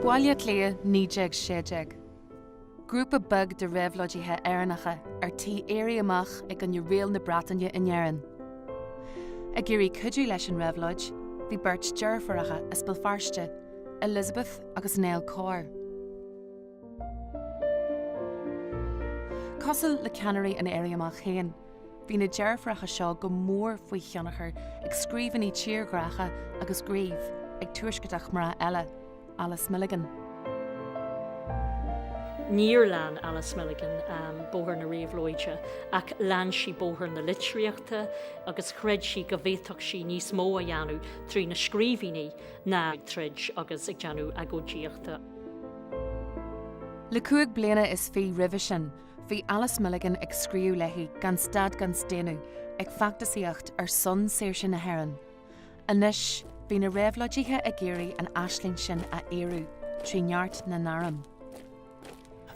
Baile Átha Cliath 1916. Grúpa beag de réabhlóidithe Éireannacha ar tí éirí amach i gcoinne riail na Breataine in Éirinn. Ag iarraidh cuidiú leis an réabhlóid, bhí beirt deirfiúracha as Béal Feirste, Elizabeth agus Nell Corr. Cosúil le ceannairí an Éirí Amach féin, bhí na deirfiúracha seo go mór faoi thionchar ag scríbhinní tírghrácha agus gnímh ag Tuaisceartach mná eile, Alice Milligan. Níor lean Alice Milligan bóthar na réabhlóide ach lean sí bóthar na litríochta agus chreid sí go bhféadfadh sí níos mó a dhéanamh trí na scríbhinní ná ag troid agus ag déanamh agóidíochta. Le 25 bliana roimhe sin, bhí Alice Milligan ag scríobh léi gan stad gan staonadh, ag feachtasaíocht ar son saoirse na hÉireann. Anois, bhí na réabhlóidithe ag iarraidh an aisling sin a fhíorú trí neart na n-arm.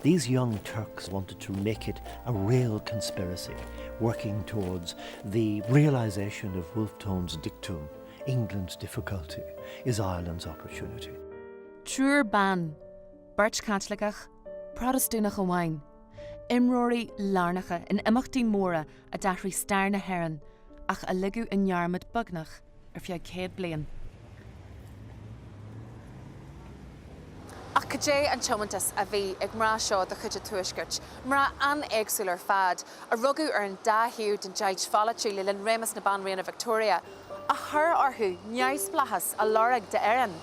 These young Turks wanted to make it a real conspiracy, working towards the realisation of Wolfe Tone's dictum, England's difficulty is Ireland's opportunity. Triúr ban, beirt Chaitliceach, Protastúnach amháin, imreoirí lárnacha in imeachtaí móra a d'athraigh stair na hÉireann ach a ligeadh i ndearmad beagnach ar feadh 100 bliain. Ach cad é an tiomantas a bhí ag mná seo de chuid an Tuaiscirt, mná an-éagsúil ar fad, a rugadh ar an dá thaobh den deighilt pholaitiúil le linn réimeas na Banríona Victoria, a chuir orthu neamhspleáchas a lorg d'Éirinn?